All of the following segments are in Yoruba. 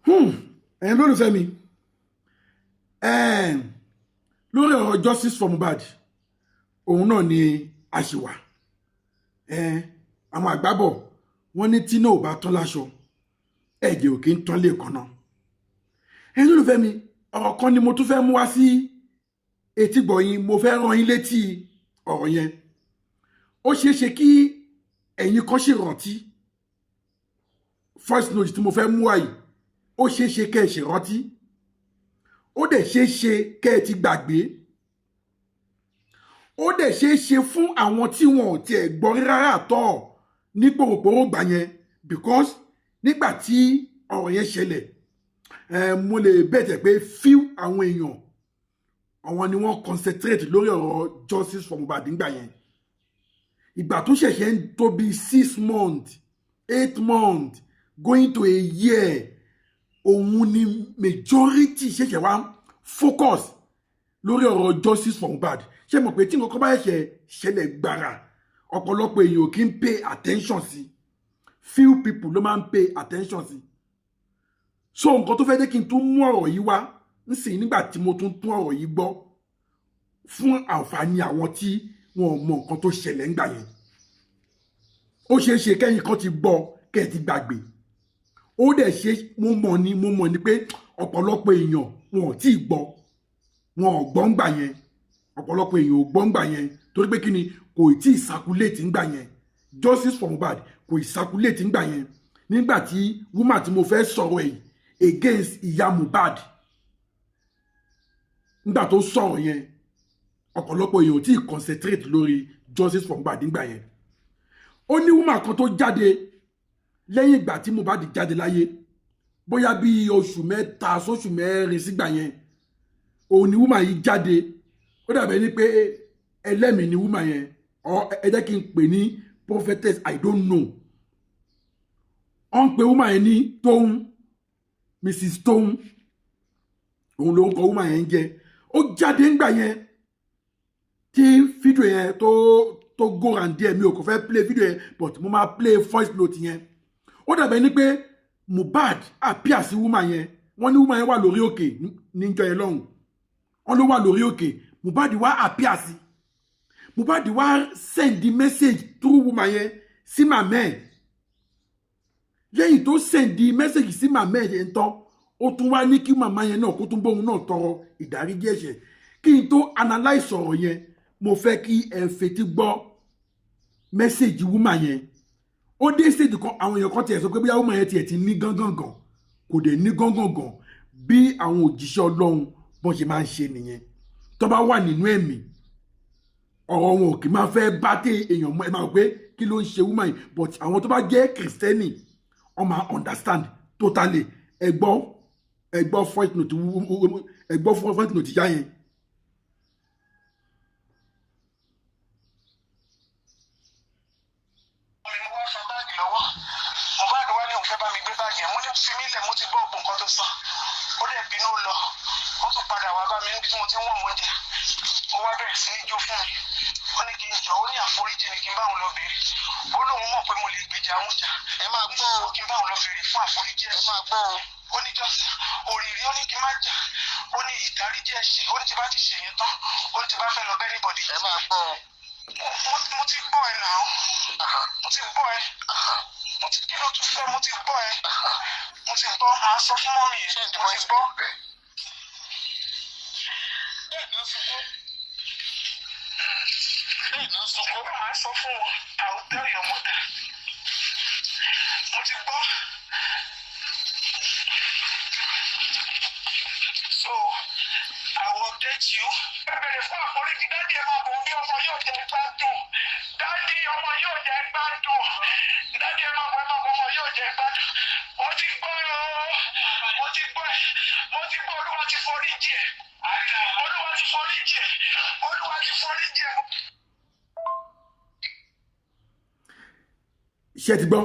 Ẹ̀yin lólùfẹ́ mi, lórí ọ̀rọ̀ justice for Mohbad, òun náà ni a ṣì wà. Àwọn àgbà bọ̀, wọ́n ní tí náà ò bá tán láṣọ, ẹ̀jẹ̀ ò kí ń tán lè kànnà. Ẹ̀yin lólùfẹ́ mi, ọ̀rọ̀ kan ni mo tún fẹ́ mú wá sí etígbọ̀ yín. Mo fẹ́ rán yín létí ọ̀rọ̀ yẹn. Ó ṣeé ṣe kí ẹ̀yin kan ṣì rántí voice note tí mo fẹ́ mú wá yìí. Ó ṣeé ṣe kẹ́ ẹ ṣì rántí, ó dẹ̀ ṣeé ṣe kẹ́ ẹ ti gbàgbé, ó dẹ̀ ṣeé ṣe fún àwọn tí wọn ò tiẹ̀ gbọ́ rí rárá tọ̀ ní pòròpórò gbà yẹn, because nígbà tí ọ̀rọ̀ yẹn ṣẹlẹ̀, mo lè bẹ̀tẹ̀ pé few àwọn èèyàn, àwọn ni wọ́n concentrate lórí ọ̀rọ̀ justice for Mohbad nígbà yẹn. Ìgbà tó ṣẹ̀ṣẹ̀ ń tó bí 6 months, 8 months, going to a year, òun ni majority ṣẹ̀ṣẹ̀ wá focus lórí ọ̀rọ̀ justice for Mohbad. Ṣé mọ̀ pé tí nǹkan kan bá ṣẹ̀ṣẹ̀ ṣẹlẹ̀ gbàrà, ọ̀pọ̀lọpọ̀ èèyàn ò kí ń pay attention sí? Few people ló máa ń pay attention sí. So nǹkan tó fẹ́ jẹ́ kí n tún mú ọ̀rọ̀ yìí wá nsìn, nígbà tí mo tún tún ọ̀rọ̀ yìí gbọ́, fún àǹfààní àwọn tí wọn ò mọ nǹkan tó ṣẹlẹ̀ ńgbà yẹn. Ó ṣeé ṣe kẹ́yìn kan ti gbọ́, kẹ́ ẹ ti gbàgbé. Ó dẹ̀ ṣe, mo mọ̀ ní pé ọ̀pọ̀lọpọ̀ èèyàn wọn ò tí ì gbọ́, wọn ò gbọ́ ńgbà yẹn. Ọ̀pọ̀lọpọ̀ èèyàn ò gbọ́ ńgbà yẹn torí pé kí ni? Kò tí ì circulate ńgbà yẹn. Justice for Mohbad kò ì circulate ńgbà yẹn, nígbà tí woman tí mo fẹ́ sọ̀rọ̀ yìí against ìyá Mohbad, nígbà tó sọ̀rọ̀ yẹn, ọ̀pọ̀lọpọ̀ èèyàn ò tí ì concentrate lórí justice for Mohbad nígbà yẹn. Ó ní woman kan tó jáde lẹ́yìn ìgbà tí Mohbad jáde láyé, bóyá bí oṣù 3 sóṣù 4 sígbà yẹn, òun ni woman yìí jáde. Ó dàbẹ̀ ní pé ẹlẹ́mìí ni woman yẹn, ọ ẹ jẹ́ kí n pè ní prophetess, I don't know. Wọ́n ń pe woman yẹn ní Tóun, Mrs Tóun, òun ló ń kọ woman yẹn ń jẹ́. Ó jáde ńgbà yẹn tí fídíò yẹn tó go round díẹ̀. Mi ò kò fẹ́ play fídíò yẹn, but mo máa play voice note yẹn. Ó dàbẹ̀ ní pé Mohbad appear sí woman yẹn. Wọ́n ní woman yẹn wà lórí òkè níjọ́ yẹn lọ́hùn. Wọ́n ló wà lórí òkè, Mohbad wá appear sí. Mohbad wá send the message through woman yẹn sí màmá ẹ̀. Lẹ́yìn tó send the message sí màmá ẹ̀ yẹn tán, ó tún wá ní kí màmá yẹn náà kó tún bóun náà tọrọ ìdáríjì ẹ̀ṣẹ̀. Kí n tó analyse ọ̀rọ̀ yẹn, mo fẹ́ kí ẹ fetí gbọ́ message woman yẹn. Ó dé stage kan, àwọn èèyàn kan tiẹ̀ sọ pé bóyá woman yẹn tiẹ̀ ti ní gángangan. Kò dẹ̀ ní gángangan. Bí àwọn òjíṣẹ́ Ọlọ́run bọ́n ṣe máa ń ṣe nìyẹn, tó bá wà nínú ẹ̀mí, ọ̀rọ̀ wọn ò kì í máa fẹ́ bá tẹ èèyàn mọ́. Ẹ máa rò pé kí ló ń ṣe woman yìí, but àwọn tó bá jẹ́ kìrìsìtẹ́nì, wọ́n máa understand totally. Ẹ gbọ́, ẹ gbọ́ voice note, ẹ gbọ́ voice note ìyá yẹn. Mi mo wá fa báàgì lọ́wọ́. Mohbad wá ní òun fẹ́ bá mi gbé báàgì yẹn. Mo ní fi mí lẹ̀, mo ti gbọ́ ògùn nǹkan tó sọ. Ó dẹ̀ bínú lọ. Ó tún padà wá bá mi níbi tí mo ti ń wọ̀n oúnjẹ. Ó wá bẹ̀rẹ̀ sí ní jó fún mi. Ó ní kí n jọ, ó ní àforíjì ni kí n bá òun lọ béèrè. Ó lóun mọ̀ pé mo lè gbèjà òun jà. Ẹ máa gbọ́ o. Kí n bá òun lọ béèrè fún àforíjì Ẹ ẹ̀ṣẹ̀. máa gbọ́ o. Ó ní just òrìrì, ó ní kí n má jà, ó ní ìdáríjì ẹ̀ṣẹ̀, ó ní tí bá ti ṣe yẹn tán, ó ní tí bá fẹ́ lọ bẹ́ẹ̀ anybody. Ẹ máa gbọ́ o. Mo ti gbọ́ ẹ náà, mo ti gbọ́ ẹ. Mo ti, kí ló tún fẹ́? Mo ti gbọ́ ẹ, mo ti gbọ́. Màá sọ fún mummy ẹ. Send the Mo ti voice. gbọ́. Bẹ́ẹ̀ náà sunkún, bẹ́ẹ̀ náà sunkún. Màá sọ fún wọn. I will tell your mother. Mo ti gbọ́. So I will update you. Ẹ bẹ̀rẹ̀ fún àforíjì. Daddy, ẹ máa bọ̀ bí ọmọ yóò jẹ gbádùn. Daddy, ọmọ yóò jẹ gbádùn. Daddy, ẹ máa bọ̀, ẹ máa bọ̀, ọmọ yóò jẹ gbádùn. Mo ti gbọ́ o, mo ti gbọ́ ẹ, mo ti gbọ́. Olúwa ti foríjì ẹ, Olúwa ti foríjì ẹ, Olúwa ti foríjì ẹ. Ṣé ti gbọ́?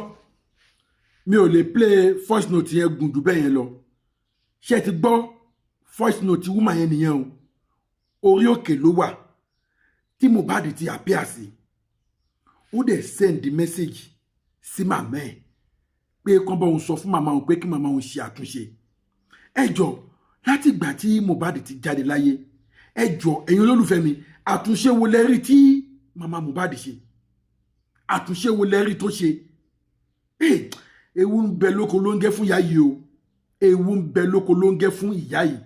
Mi ò lè play voice note yẹn gùn jù bẹ́ẹ̀ yẹn lọ. Ṣé ti gbọ́ voice note woman yẹn nìyẹn o. Orí òkè ló wà tí Mohbad ti appear sí. Ó dẹ̀ send message sí màmá ẹ̀ pé kán bá òun sọ fún màmá òun pé kí màmá òun ṣe àtúnṣe. Ẹ jọ, láti ìgbà tí Mohbad ti jáde láyé, ẹ jọ, ẹ̀yin olólùfẹ́ mi, àtúnṣe wo lẹ rí tí màmá Mohbad ṣe? Àtúnṣe wo lẹ rí tó ṣe? Ewu ń bẹ lóko ló ń gẹ́ fún ìyá yìí o. Ewu ń bẹ lóko ló ń gẹ́ fún ìyá yìí.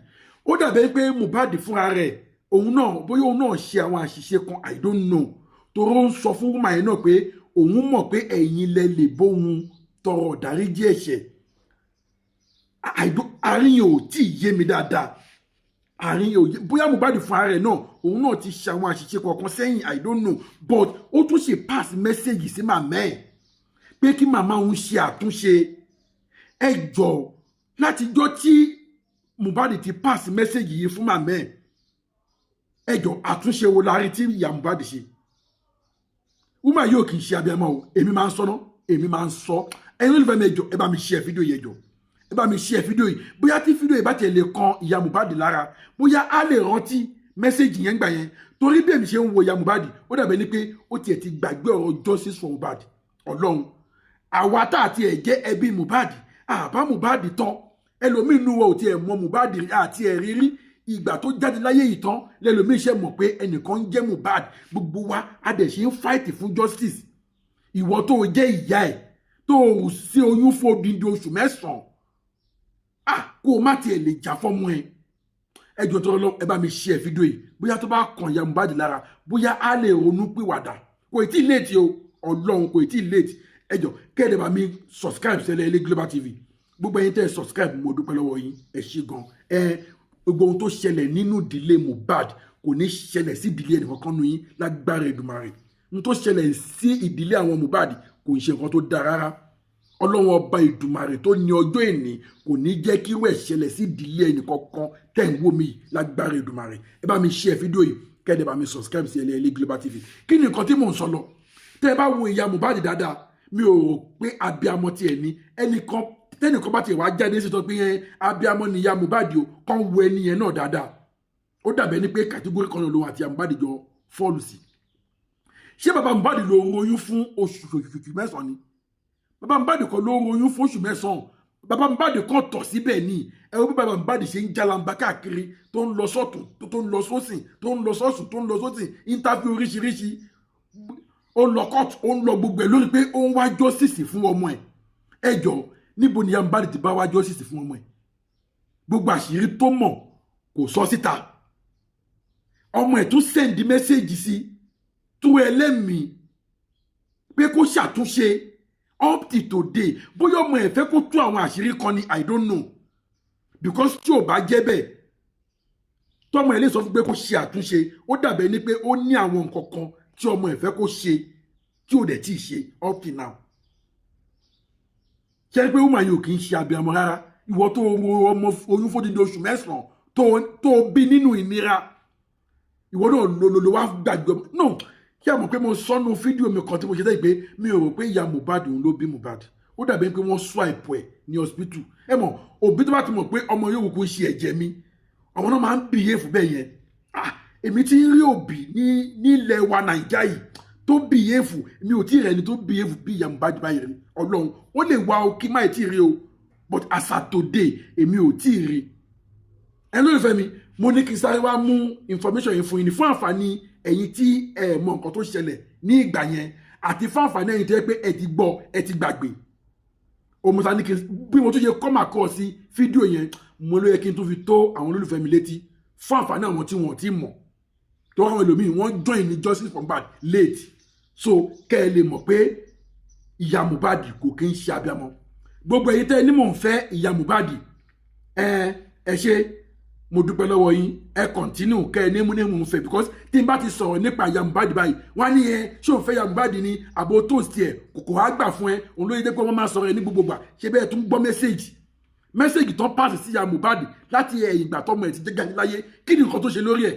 Ó dàbẹ́ pé Mohbad fúnra rẹ̀, òun náà, bóyá òun náà ṣe àwọn àṣìṣe kan, I don't know, toró ń sọ fún woman yẹn náà pé òun mọ̀ pé ẹ̀yin lẹ lè bóun tọrọ ìdáríjì ẹ̀ṣẹ̀. Àárín yẹn ò tí ì yé mi dáadáa. Àárín yẹn ò yé bóyá Mohbad fúnra rẹ̀ náà, òun náà ti ṣe àwọn àṣìṣe kọ̀ọ̀kan sẹ́yìn, I don't know, but ó tún ṣe pass message sí màmá ẹ̀ pé kí màmá òun ṣe àtúnṣe. Ẹ jọ, látijọ́ tí Mohbad ti pass message yìí fún màmá ẹ̀, ẹ jọ, àtúnṣe wo la rí tí ìyá Mohbad ṣe? Woman yóò kì í ṣe abiyamọ o. Èmi máa ń sọ náà, èmi máa ń sọ. Ẹ̀yin olùfẹ́ mi, ẹ jọ, ẹ bá mi share fídíò yìí. Ẹ jọ, ẹ bá mi share fídíò yìí. Bóyá tí fídíò yìí bá tiẹ̀ lè kan ìyá Mohbad lára, bóyá á lè rántí message yẹn gbà yẹn, torí bí èmi ṣe ń wo ìyá Mohbad, ó dàbẹ̀ ni pé ó tiẹ̀ ti gbàgbé ọ̀rọ̀ justice for Mohbad. Ọlọ́run, àwa tá àti ẹ̀ jẹ́ ẹbí Mohbad, àbá Mohbad tán, ẹlòmíín nu wa ò tiẹ̀ mọ Mohbad àti ẹ̀ rírí. Ìgbà tó jáde láyé yìí tán lẹ́lòmíín ṣe mọ̀ pé ẹnìkan ń jẹ́ Mohbad. Gbogbo wa a dẹ̀ ṣe ń fight fún justice. Ìwọ tó jẹ́ ìyá ẹ̀, tó o sí oyún fún odindi oṣù 9, ah, kó o má tiẹ̀ lè jà fọ́mọ ẹ. Ẹ jọ̀ọ́, tó lọ, ẹ bá mi share fídíò yìí. Bóyá tó bá kàn ìyá Mohbad lára, bóyá á lè ronú pìwàdà. Kò tí ì late o. Ọlọ́run, kò tí ì late. Ẹ jọ̀ọ́, kẹ́ẹ̀dẹ̀ bá mi subscribe sí Ẹlẹ́yẹlé Global TV. Gbogbo ẹ̀yin tẹ́ ẹ subscribe, mo dúpẹ́ lọ́wọ́ yín, ẹ ṣé gan. Ẹ gbogbo ohun tó ṣẹlẹ̀ nínú ìdílé Mohbad kò ní ṣẹlẹ̀ sí ìdílé ẹnìkankan nínú yín lágbára Èdùmàrè. Ohun tó ṣẹlẹ̀ sí ìdílé àwọn Mohbad kò ń ṣe nǹkan tó dáa rárá. Ọlọ́run Ọba Ìdùmarè tó ní ọjọ́ ìní kò ní jẹ́ kí irú ẹ̀ ṣẹlẹ̀ sí ìdílé ẹnìkankan tẹ̀ ń wò mí lágbára Èdùmàrè. Ẹ bá mi share fídíò yìí, kẹ́ẹ̀dẹ̀ bá mi subscribe sí Ẹlẹ́yẹlé Global TV. Kí ni nǹkan tí mò ń sọ lọ? Tẹ́ ẹ bá wo ìyá Mohbad dáadáa, mi ò rò pé abiamọ tiẹ̀ ní. Ẹnìkan tẹ́nìkan bá tiẹ̀ wá jáde sí sọ pé yẹn abiamọ ni ìyá Mohbad o, kàn wo ẹni yẹn náà dáadáa, ó dàbẹ́ ní pé category kan lòun àti ìyá Mohbad jọ fall sí. Ṣé bàbá Mohbad ló royún fún oṣù 9 ni? Bàbá Mohbad kan ló royún fún oṣù 9. Bàbá Mohbad kan tọ̀ síbẹ̀ ni. Ẹ wo bí bàbá Mohbad ṣe ń jálamba káàkiri, tó ń lọ sọ́tún, tó ń lọ sósìn, tó ń lọ sọ́sùn, tó ń lọ sósìn, interview oríṣiríṣi, ó ń lọ court, ó ń lọ gbogbo ẹ̀ lórí pé ó ń wá justice fún ọmọ ẹ̀. Ẹ jọ, níbo ni ìyá Mohbad ti bá wá justice fún ọmọ ẹ̀? Gbogbo àṣírí tó mọ̀ kò sọ síta. Ọmọ ẹ̀ tún send message sí tú ẹlẹ́mìí pé kó ṣàtúnṣe. Up till today, bóyá ọmọ ẹ̀ fẹ́ kó tú àwọn àṣírí kan ni, I don't know, because tí ò bá jẹ́ bẹ́ẹ̀, tọmọ ẹ̀ lè sọ fún pé kó ṣe àtúnṣe, ó dàbẹ̀ ni pé ó ní àwọn nǹkan kan tí ọmọ ẹ̀ fẹ́ kó ṣe tí ò dẹ̀ tí ì ṣe up till now. Ṣe é pé woman yìí ò kì í ṣe abiyamọ rárá? Ìwọ tó ro ọmọ oyún fódìdí oṣù 9, tó bí nínú ìnira, ìwọ náà ló wá gbàgbé ọmọ no. Kí a mọ̀ pé mo sọnù fídíò mi kan tí mo ṣe sẹ́yìn pé mi ò rò pé ìyá Mohbad òun ló bí Mohbad. Ó dàbí pé wọ́n sọ àìpọ̀ ẹ̀ ní hospital. Ẹ mọ̀, òbí tó bá ti mọ̀ pé ọmọ yóò kó ṣe ẹ̀jẹ̀ mi, àwọn náà máa ń behave bẹ́ẹ̀ yẹn. Ah, èmi ti ń rí òbí ní nílẹ̀ wa Nàìjà yìí tó behave, mi ò tí ì rẹ̀ ni tó behave bí ìyá Mohbad báyìí rí. Ọlọ́run, ó lè wá o kí má ì tí ì rí o, but as at today, èmi ò tí ì rí. Ẹ lórí mi, mo ní kí n sáré wá mú information yìí fún yín ní fún àǹfààní ẹ̀yin tí ẹ mọ nǹkan tó ṣẹlẹ̀ ní ìgbà yẹn, àti fún àǹfààní ẹ̀yin tó yẹ pé ẹ ti gbọ́, ẹ ti gbàgbé. Òmùsà ní kí n bí mo tún ṣe come across sí fídíò yẹn, mo ló yẹ kí n tún fi tó àwọn olólùfẹ́ mi létí fún àǹfààní àwọn tí wọ́n ti mọ̀, tó àwọn ẹlòmíì wọ́n join ní justice for Mohbad late, so kẹ́ ẹ lè mọ̀ pé ìyá Mohbad kò kí ń ṣe abiyamọ. Gbogbo èyí tẹ́ ẹ ní mò ń fẹ́ ìyá Mohbad, ẹ ẹ ṣe, mo dúpẹ́ lọ́wọ́ yín. Ẹ continue kẹ́ ẹ ní mú ní mò ń fẹ́, because tí n bá ti sọ̀rọ̀ nípa ìyá Mohbad báyìí, wọ́n á ní ẹ ṣé òun fẹ́ ìyá Mohbad ni àbò toast ẹ̀ kòkò á gbà fún ẹ. Òun ló yẹ pé wọ́n máa sọ̀rọ̀ ẹ ní gbogbo gbà. Ṣé bẹ́ẹ̀ tún gbọ́ message tán pass sí ìyá Mohbad láti ẹ̀yìn ìgbà tọmọ ẹ̀ ti jẹ́ jáde láyé? Kí ni nǹkan tó ṣe lórí ẹ̀?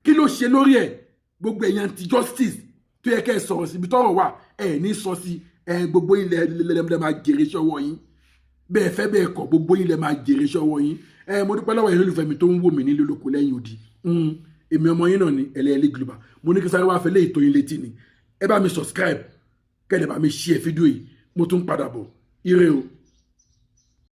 Kí ló ṣe lórí ẹ̀? Gbogbo ẹ̀yàn ti justice tó yẹ kẹ́ ẹ sọ̀rọ̀ síbi tọ́rọ̀ wà, ẹ̀ ní sọ sí ẹ. Gbogbo yín lẹ máa jèrè iṣẹ́ ọwọ́ yín. Bẹ́ẹ̀ fẹ́ bẹ́ẹ̀ kọ̀, gbogbo yín lẹ máa jèrè iṣẹ́ ọwọ́ yín. Ẹ mo dúpẹ́ lọ́wọ́ yín, olùfẹ́ mi tó ń wò mí nílé lóko lẹ́yìn odi. Èmi ọmọ yín náà ni Ẹlẹ́yẹlé Global. Mo ní kí sáré wá fẹ́ lé ètò yín létí ni. Ẹ bá mi subscribe, kẹ́ ẹ bá mi share fídíò yìí. Mo tún padà bọ̀. Ire o.